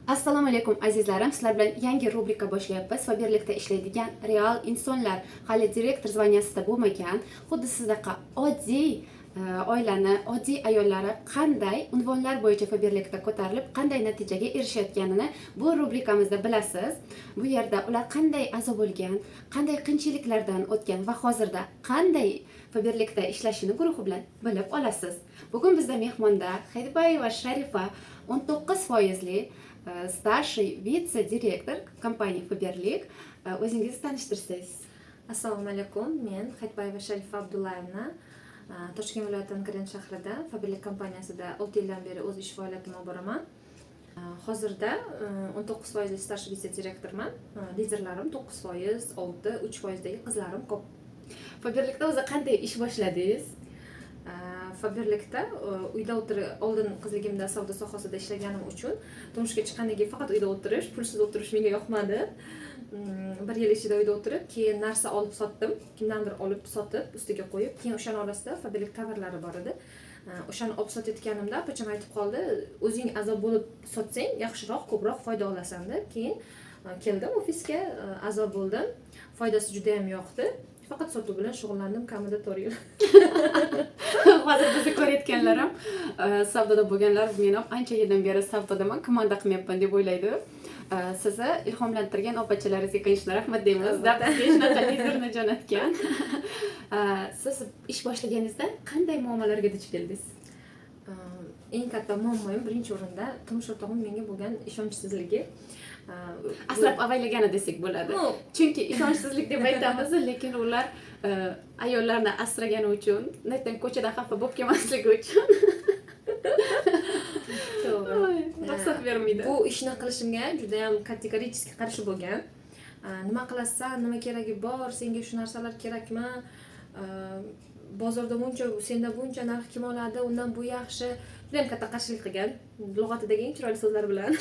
Assalomu alaykum, azizlarim! Sizlar bilan yangi rubrika boshlayapmiz. Faberlikda ishlaydigan real insonlar, hali direktor звания sida bo'lmagan, xuddi sizdaqa oddiy oilani oddiy ayollari qanday unvonlar bo'yicha Faberlikda ko'tarilib, qanday natijaga erishayotganini bu rubrikamizda bilasiz. Bu yerda ular qanday a'zo bo'lgan, qanday qiyinchiliklardan o'tgan va hozirda qanday Faberlikda ishlashini guruhi bilan bilib olasiz. Bugun bizda mehmonda Hayitbayeva Sharifa, 19 foizli старший вице-директор компании Faberlic. O'zingizni tanishtirsangiz. Assalomu alaykum, men Hayitbayeva Sharifa Abdullayevna. Toshkent viloyati, Angrent shahrida Faberlic kompaniyasida 6 yildan beri o'z ish faoliyatimni olib boraman. Hozirda 19 foizli старший вице-директор man. Liderlarim 9%, 6, 3 foizdagi qizlarim ko'p. Faberlikda o'zi qanday ish boshladingiz? Faberlikda uyda o'tirib, oldin qizligimda savdo sohasida ishlaganim uchun turmushga chiqqandan keyin faqat uyda o'tirish, pulsiz o'tirish menga yoqmadi. Bir yil ichida uyda o'tirib, keyin narsa olib sotdim, kimdandir olib sotib, ustiga qo'yib. Keyin o'shani orasida Faberlik tovarlari bor edi. O'shani olib sotayotganimda opacham aytib qoldi: "O'zing a'zo bo'lib sotsang, yaxshiroq, ko'proq foyda olasan", deb. Keyin keldim ofisga, a'zo bo'ldim, foydasi judayam yoqdi. Faqat sotuv bilan shug'ullandim kamida 4 yil. Hozir bizni ko'rayotganlar ham savdoda bo'lganlar, men ham ancha yildan beri savdodaman, komanda qilmayapman deb o'ylaydi. Sizni ilhomlantirgan opachalaringizga, конечно, rahmat deymiz. Albatta. Bizga shunaqa liderni jo'natgan. Siz ish boshlaganingizda qanday muammolarga duch keldingiz? Eng katta muammoyim, birinchi o'rinda turmush o'rtog'im menga bo'lgan ishonchsizligi. Asrab avaylagani desak bo'ladi. Ну, chunki ishonchsizlik deb aytamiz, lekin ular ayollarni asragani uchun, ertaga ko'chada xafa bo'lib kelmasligi uchun To'g'ri. Oy, ruxsat bermaydi. Bu ishni qilishimga judayam категорически qarshi bo'lgan. Nima qilasan, nima keragi bor senga, shu narsalar kerakmi, bozorda buncha, senda buncha narx kim oladi, undan bu yaxshi. Judayam katta qarshilik qilgan, lug'atidagi eng chiroyli so'zlar bilan.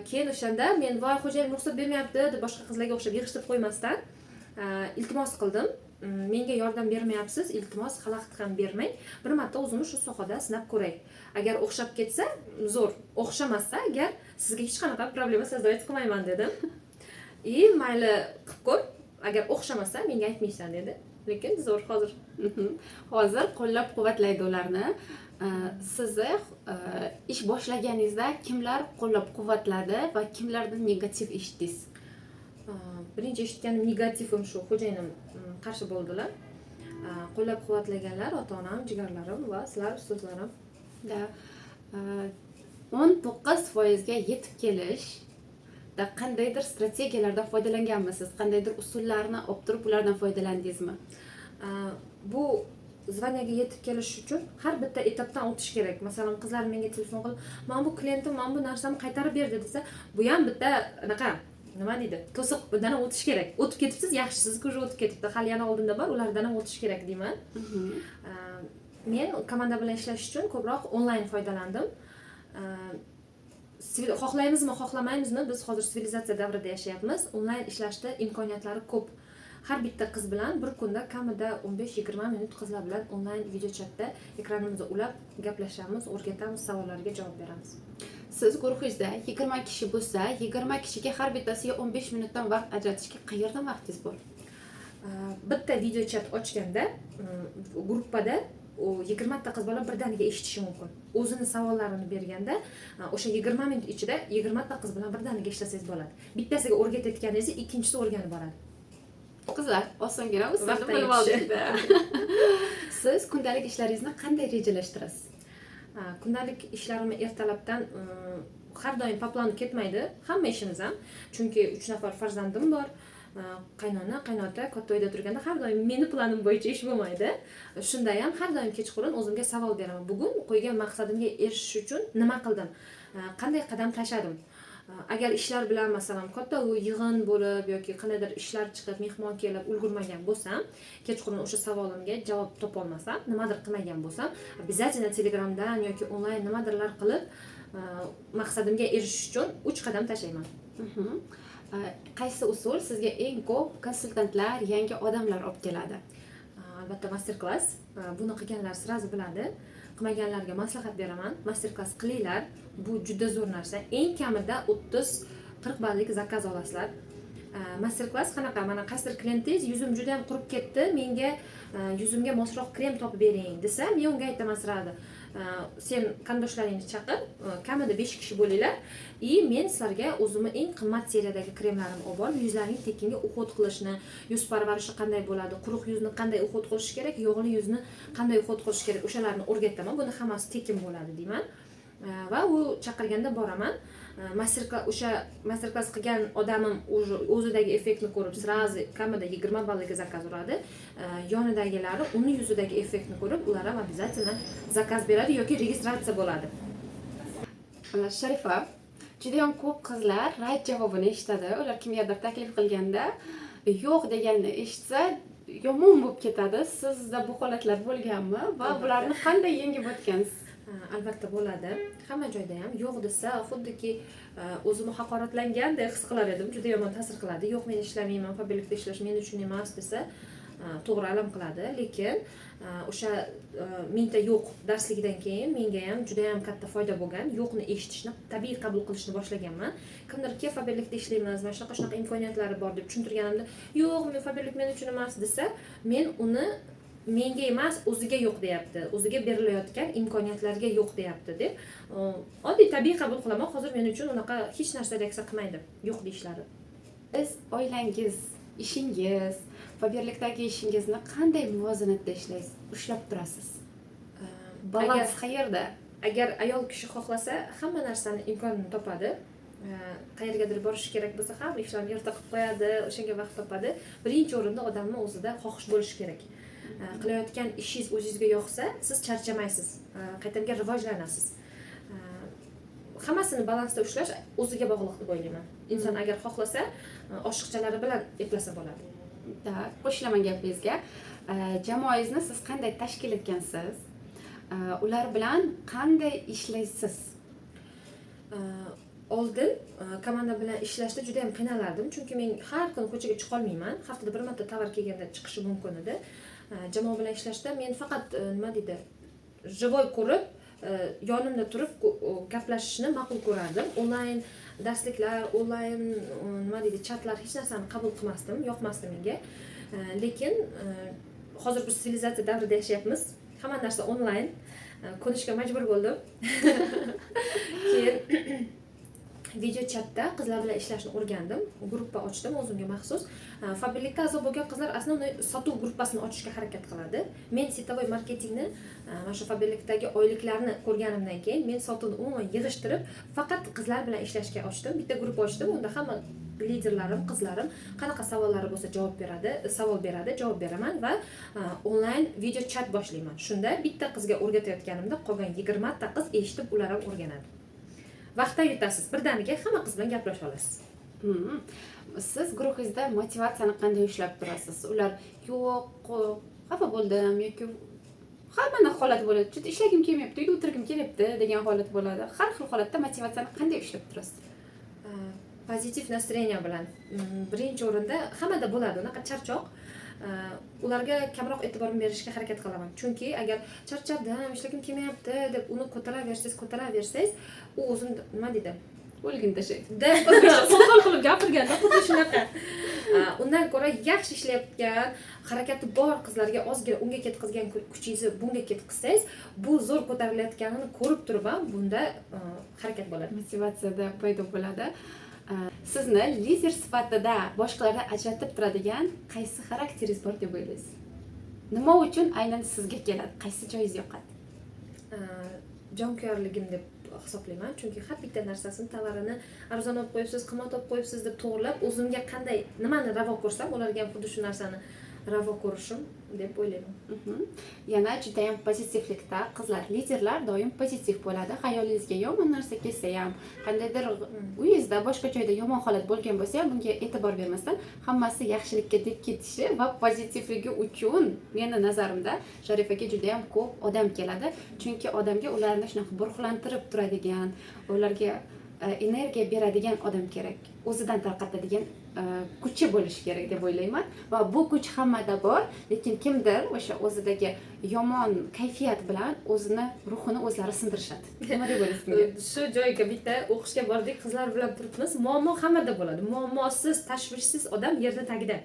Keyin o'shanda men "Voy, xo'jayin ruxsat bermayapti" deb boshqa qizlarga o'xshab yig'ishtirib qo'ymasdan, iltimos qildim: "Menga yordam bermayapsiz, iltimos, xalaqit ham bermang, bir marta o'zimni shu sohada sinab ko'ray. Agar o'xshab ketsa, zo'r, o'xshamasa agar, sizga hech qanaqa problema создавать qilmayman", dedim. И "Mayli, qilib ko'r, agar o'xshamasa, menga aytmaysan", dedi. Lekin zo'r hozir. Hozir qo'llab quvvatlaydi ularni. Sizni ish boshlaganingizda kimlar qo'llab quvvatladi va kimlardan negativ eshitdingiz? Birinchi eshitganim negativim shu xo'jayinim qarshi bo'ldilar. Qo'llab quvvatlaganlar ota onam, jigarlarim va sizlar, ustozlarim. Да, 19 foizga yetib kelishda qandaydir strategiyalardan foydalanganmisiz, qandaydir usullarni olib turib, ulardan foydalandingizmi? Bu звания ga yetib kelish uchun har bitta etapdan o'tish kerak. Masalan, qizlar menga telefon qilib, "Mana bu klientim mana bu narsamni qaytarib berdi", desa, bu ham bitta anaqa, nima deydi, to'siq, bundan ham o'tish kerak. O'tib ketibsiz, yaxshi, sizniki уже o'tib ketibdi, hali yana oldinda bor, ulardan ham o'tish kerak, deyman. Men komanda bilan ishlash uchun ko'proq onlayn foydalandim. Xohlaymizmi, xohlamaymizmi, biz hozir sivilizatsiya davrida yashayapmiz, onlayn ishlashda imkoniyatlari ko'p. Har bitta qiz bilan bir kunda kamida 15-20 minut qizlar bilan onlayn video chatda ekranimizni ulab gaplashamiz, o'rgatamiz, savollarga javob beramiz. Siz guruhingizda 20 kishi bo'lsa, 20 kishiga har bittasiga 15 minutdan vaqt ajratishga qayerdan vaqtingiz bor? Bitta video chat ochganda gruppada u 20 ta qiz bola birdaniga eshitishi mumkin. O'zini savollarini berganda, o'sha 20 minut ichida 20 ta qiz bilan birdaniga ishlasangiz bo'ladi. Bittasiga o'rgatayotganingizni ikkinchisi o'rganib boradi. Qizlar, osongina usulni Vaqtdan bilib yetishi. oldik. Siz kundalik ishlaringizni qanday rejalashtirasiz? Kundalik ishlarimni ertalabdan, har doim по плану ketmaydi hamma ishimiz ham, chunki uch nafar farzandim bor, qaynona, qaynota katta uyda turganda har doim meni planim bo'yicha ish bo'lmaydi. Shunda ham har doim kechqurun o'zimga savol beraman: bugun qo'ygan maqsadimga erishish uchun nima qildim, qanday qadam tashladim? Agar ishlar bilan, masalan, katta uy yig'in bo'lib yoki qandaydir ishlar chiqib, mehmon kelib, ulgurmagan bo'lsam, kechqurun o'sha savolimga javob topolmasam, nimadir qilmagan bo'lsam, обязательно Telegramdan yoki onlayn nimadirlar qilib, maqsadimga erishish uchun uch qadam tashlayman. Qaysi usul sizga eng ko'p konsultantlar, yangi odamlar olib keladi? Albatta, master klass. Buni qilganlar сразу biladi. Qilmaganlarga maslahat beraman, master klass qilinglar, bu juda zo'r narsa. Eng kamida 30-40 ballik zakaz olasizlar. Master klass qanaqa? Mana, qaysidir klientingiz: "Yuzim juda yam qurib ketdi, menga yuzimga mosroq krem topib bering", desa, men unga aytaman сразу: "Sen qardoshlaringni chaqir, kamida besh kishi bo'linglar, и men sizlarga o'zimni eng qimmat seriyadagi kremlarimni olib borib, yuzlaringni tekinga уход qilishni, yuz parvarishi qanday bo'ladi, quruq yuzni qanday уход qilish kerak, yog'li yuzni qanday уход qilish kerak, o'shalarni o'rgataman, buni hammasi tekin bo'ladi", deyman. Va u chaqirganda boraman. Master o'sha master klass qilgan odamim уже o'zidagi effektni ko'rib, сразу kamida 20 balliga zakaz uradi. Yonidagilari uni yuzidagi effektni ko'rib, ular ham обязательно zakaz beradi yoki registratsiya bo'ladi. Sharifa, judayam ko'p qizlar rad javobini eshitadi. Ular kimgadir taklif qilganda yo'q deganini eshitsa, yomon bo'lib ketadi. Sizda bu holatlar bo'lganmi va Albatta. bularni qanday yengib o'tgansiz? Albatta bo'ladi. Hamma joyda ham yo'q desa, xuddiki o'zimni haqoratlangandek his qilar edim. Juda yomon ta'sir qiladi. "Yo'q, men ishlamayman, Faberlikda ishlash men uchun emas", desa, to'g'ri, alam qiladi. Lekin o'sha "Mingta yo'q" darsligidan keyin menga ham juda yam katta foyda bo'lgan. Yo'qni eshitishni, tabiiy qabul qilishni boshlaganman. Kimdir "Kel, Faberlikda ishlaymiz, mana shunaqa shunaqa imkoniyatlari bor", deb tushuntirganimda, "Yo'q, men Faberlik men uchun emas", desa, men uni menga emas, o'ziga yo'q deyapti, o'ziga berilayotgan imkoniyatlarga yo'q deyapti deb oddiy, tabiiy qabul qilaman. Hozir men uchun unaqa hech narsa reaksiya qilmaydi yo'q deyishlari. Siz oilangiz, ishingiz, Faberlikdagi ishingizni qanday muvozanatda ishlaysiz, ushlab turasiz? Balans qayerda? Agar ayol kishi xohlasa, hamma narsani imkonini topadi. Qayergadir borishi kerak bo'lsa ham, ishlarni erta qilib qo'yadi, o'shanga vaqt topadi. Birinchi o'rinda odamni o'zida xohish bo'lishi kerak. Qilayotgan ishingiz o'zingizga yoqsa, siz charchamaysiz, qaytamga rivojlanasiz. Hammasini balansda ushlash o'ziga bog'liq deb o'ylayman. Inson agar xohlasa, oshiqchalari bilan eplasa bo'ladi. Так, qo'shilaman gapingizga. Jamoangizni siz qanday tashkil etgansiz? Ular bilan qanday ishlaysiz? Oldin komanda bilan ishlashda juda yam qiynalardim, chunki men har kuni ko'chaga chiqolmayman. Haftada bir marta tovar kelganda chiqishi mumkin edi. Jamoa bilan ishlashda men faqat nima deydi, живой ko'rib, yonimda turib gaplashishni ma'qul ko'rardim. Onlayn darsliklar, onlayn nima deydi, chatlar, hech narsani qabul qilmasdim, yoqmasdi menga. Lekin hozir biz sivilizatsiya davrida yashayapmiz, hamma narsa onlayn. Ko'nishga majbur bo'ldim. Keyin video chatda qizlar bilan ishlashni o'rgandim, gruppa ochdim o'zimga maxsus. Faberlikka a'zo bo'lgan qizlar основной sotuv gruppasini ochishga harakat qiladi. Men сетевой marketingni, mana shu Faberlikdagi oyliklarni ko'rganimdan keyin, men sotuvni umuman yig'ishtirib, faqat qizlar bilan ishlashga ochdim. Bitta gruppa ochdim, unda hamma liderlarim, qizlarim qanaqa savollari bo'lsa, javob beradi, savol beradi, javob beraman va onlayn video chat boshlayman. Shunda bitta qizga o'rgatayotganimda qolgan 20 ta qiz eshitib, ular ham o'rganadi. Vaqtdan yutasiz, birdaniga hamma qiz bilan gaplasha olasiz. Siz guruhingizda motivatsiyani qanday ushlab turasiz? Ular "Yo'q, xafa bo'ldim" yoki hammani holati bo'ladi, "Juda ishlagim kelmayapti, uyda o'tirgim kelyapti" degan holat bo'ladi. Har xil holatda motivatsiyani qanday ushlab turasiz? Pozitiv настроение bilan. Birinchi o'rinda hammada bo'ladi unaqa charchoq. Ularga kamroq e'tibor berishga harakat qilaman, chunki agar "Charchadim, ishlagim kelmayapti" deb uni ko'taraversangiz, ko'taraversangiz, u o'zini nima deydi, o'ligini tashlaydi. Да, qo'pol qilib gapirganda xuddi shunaqa. Undan ko'ra yaxshi ishlayotgan, harakati bor qizlarga ozgina unga ketqizgan kuchingizni bunga ketqizsangiz, bu zo'r ko'tarilayotganini ko'rib turib ham bunda harakat bo'ladi. Motivatsiyada paydo bo'ladi. Sizni lider sifatida boshqalardan ajratib turadigan qaysi xarakteringiz bor deb o'ylaysiz? Nima uchun aynan sizga keladi, qaysi joyingiz yoqadi? Jonkuyarligim deb hisoblayman, chunki har bitta narsasini, tovarini arzon olib qo'yibsiz, qimmat olib qo'yibsiz deb to'g'irlab, o'zimga qanday nimani ravo ko'rsam, ularga ham xuddi shu narsani ravo ko'rishim deb o'ylayman. Yana judayam pozitivlikda qizlar, liderlar doim pozitiv bo'ladi. Xayolingizga yomon narsa kelsa ham, qandaydir uyingizda, boshqa joyda yomon holat bo'lgan bo'lsa ham, bunga e'tibor bermasdan, hammasi yaxshilikka deb ketishi va pozitivligi uchun meni nazarimda Sharifaga judayam ko'p odam keladi, chunki odamga ularni shunaqa ruhlantirib turadigan, ularga energiya beradigan odam kerak, o'zidan tarqatadigan. kuchi bo'lishi kerak deb o'ylayman. Va bu kuch hammada bor, lekin kimdir o'sha o'zidagi yomon kayfiyat bilan o'zini ruhini o'zlari sindirishadi. Nima deb o'ylaysiz bunga? Shu joyga bitta o'qishga bordik, qizlar bilan turibmiz. Muammo hammada bo'ladi, muammosiz, tashvishsiz odam yerni tagida.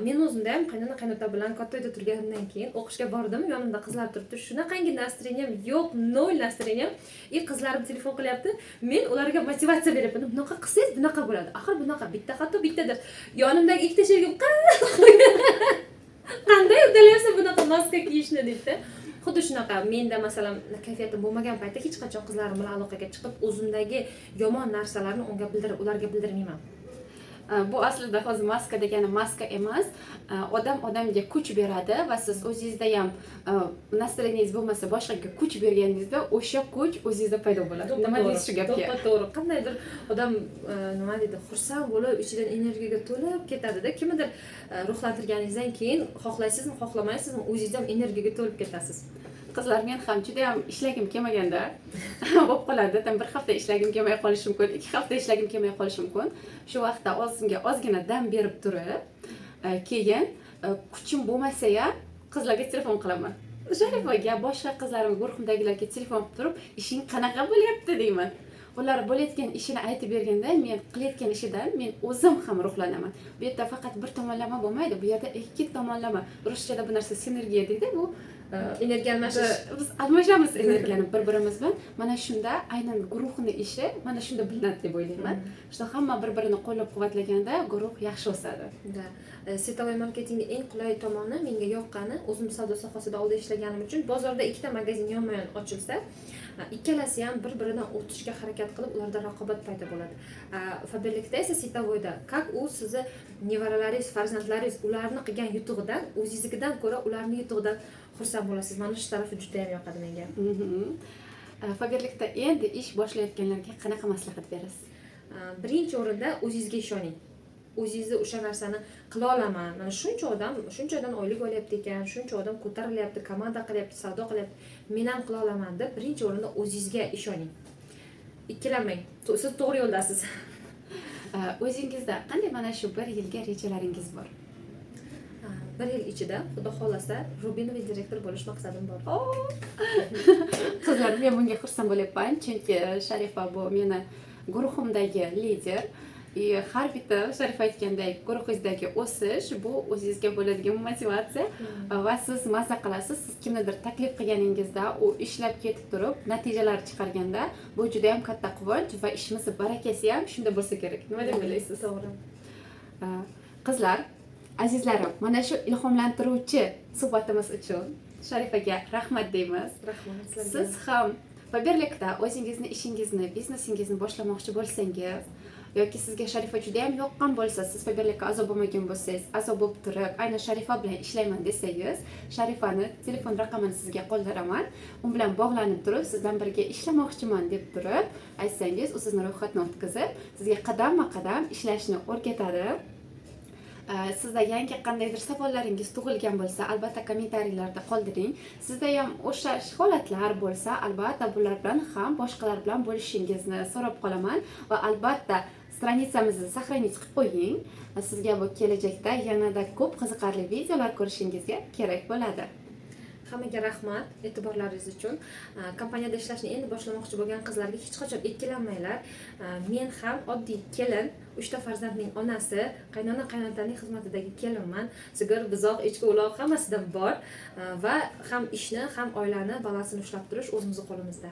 Men o'zimda ham qaynona, qaynota bilan katta uyda turganimdan keyin o'qishga bordim, yonimda qizlar turibdi, shunaqangi настроением yo'q, nol настроением. И qizlarim telefon qilyapti, men ularga motivatsiya beryapman: bunaqa qilsangiz, bunaqa bo'ladi, axir bunaqa bitta xato, bitta dars. Yonimdagi ikkita sherigim: "Qanday uddalayapsan bunaqa maska kiyishni?" deydida. Xuddi shunaqa menda, masalan, kayfiyatim bo'lmagan paytda hech qachon qizlarim bilan aloqaga chiqib, o'zimdagi yomon narsalarni unga bildirib, ularga bildirmayman. Bu aslida hozir maska degani maska emas. Odam odamga kuch beradi va siz o'zingizda ham настроение ngiz bo'lmasa, boshqaga kuch berganingizda o'sha kuch o'zingizda paydo bo'ladi. Nima deysiz shu gapga? To'ppa to'g'ri. Qandaydir odam, nima deydi, xursand bo'lib, ichidan energiyaga to'lib ketadida. Kimnidir ruhlantirganingizdan keyin, xohlaysizmi, xohlamaysizmi, o'zingiz ham energiyaga to'lib ketasiz. Qizlar, men ham judayam ishlagim kelmaganda bo'lib qoladi. Там bir hafta ishlagim kelmay qolishi mumkin, 2 hafta ishlagim kelmay qolishi mumkin. Shu vaqtda o'zimga ozgina dam berib turib, keyin kuchim bo'lmasa ham qizlarga telefon qilaman, Sharifaga, boshqa qizlarim, guruhimdagilarga telefon qilib turib, "Ishing qanaqa bo'lyapti?" deyman. Ular bo'layotgan ishini aytib berganda, men qilayotgan ishidan men o'zim ham ruhlanaman. Bu yerda faqat bir tomonlama bo'lmaydi, bu yerda ikki tomonlama. Ruschada bu narsa sinergiya deydi, bu energiya almashish. Biz almashamiz energiyani bir birimiz bilan. Mana shunda aynan guruhni ishi mana shunda bilinadi deb o'ylayman, что hamma bir birini qo'llab quvvatlaganda guruh yaxshi o'sadi. Да. Сетевой marketingni eng qulay tomoni, menga yoqqani, o'zim savdo sohasida oldin ishlaganim uchun, bozorda ikkita magazin yonma yon ochilsa, ikkalasi ham bir biridan o'tishga harakat qilib, ularda raqobat paydo bo'ladi. Faberlikda esa, сетевой da как u sizni nevaralaringiz, farzandlaringiz, ularni qilgan yutug'idan, o'zingiznikidan ko'ra ularni yutug'idan xursand bo'lasiz. Mana shu tarafi juda yam yoqadi menga. Faberlikda endi ish boshlayotganlarga qanaqa maslahat berasiz? Birinchi o'rinda o'zingizga ishoning, o'zingizni o'sha narsani qila olaman, mana shuncha odam, shuncha odam oylik olyapti ekan, shuncha odam ko'tarilyapti, komanda qilyapti, savdo qilyapti, men ham qila olaman deb birinchi o'rinda o'zingizga ishoning, ikkilanmang. Siz to'g'ri yo'ldasiz. O'zingizda qanday mana shu bir yilga rejalaringiz bor? Bir yil ichida, xudo xohlasa, рубиновый direktor bo'lish maqsadim bor. Qizlar, men bunga xursand bo'lyapman, chunki Sharifa bu meni guruhimdagi lider. И har bitta, Sharifa aytgandek, guruhingizdagi o'sish bu o'zingizga bo'ladigan motivatsiya va siz maza qilasiz. Siz kimnidir taklif qilganingizda, u ishlab ketib turib natijalar chiqarganda, bu juda yam katta quvonch va ishimizni barakasi ham shunda bo'lsa kerak. Nima deb o'ylaysiz? To'g'ri. Qizlar, azizlarim, mana shu ilhomlantiruvchi suhbatimiz uchun Sharifaga rahmat deymiz. Rahmat sizlarga. Siz ham Faberlikda o'zingizni ishingizni, biznesingizni boshlamoqchi bo'lsangiz yoki sizga Sharifa juda yam yoqqan bo'lsa, siz Faberlikka a'zo bo'lmagan bo'lsangiz, a'zo bo'lib turib, aynan Sharifa bilan ishlayman desangiz, Sharifani telefon raqamini sizga qoldiraman. U bilan bog'lanib turib, sizdan birga ishlamoqchiman deb turib aytsangiz, u sizni ro'yxatdan o'tkazib, sizga qadamma qadam ishlashni o'rgatadi. Sizda yangi qandaydir savollaringiz tug'ilgan bo'lsa, albatta kommentariylarda qoldiring. Sizda ham o'xshash holatlar bo'lsa, albatta bular bilan ham boshqalar bilan bo'lishingizni so'rab qolaman va albatta страница mizni сохранить qilib qo'ying. Sizga bu kelajakda yanada ko'p qiziqarli videolar ko'rishingizga kerak bo'ladi. Hammaga rahmat e'tiborlaringiz uchun. Kompaniyada ishlashni endi boshlamoqchi bo'lgan qizlarga: hech qachon ikkilanmanglar. Men ham oddiy kelin, uchta farzandning onasi, qaynona, qaynotaning xizmatidagi kelinman. Sigir, buzoq, echki, uloq hammasidan bor. Va ham ishni, ham oilani balansini ushlab turish o'zimizni qo'limizda.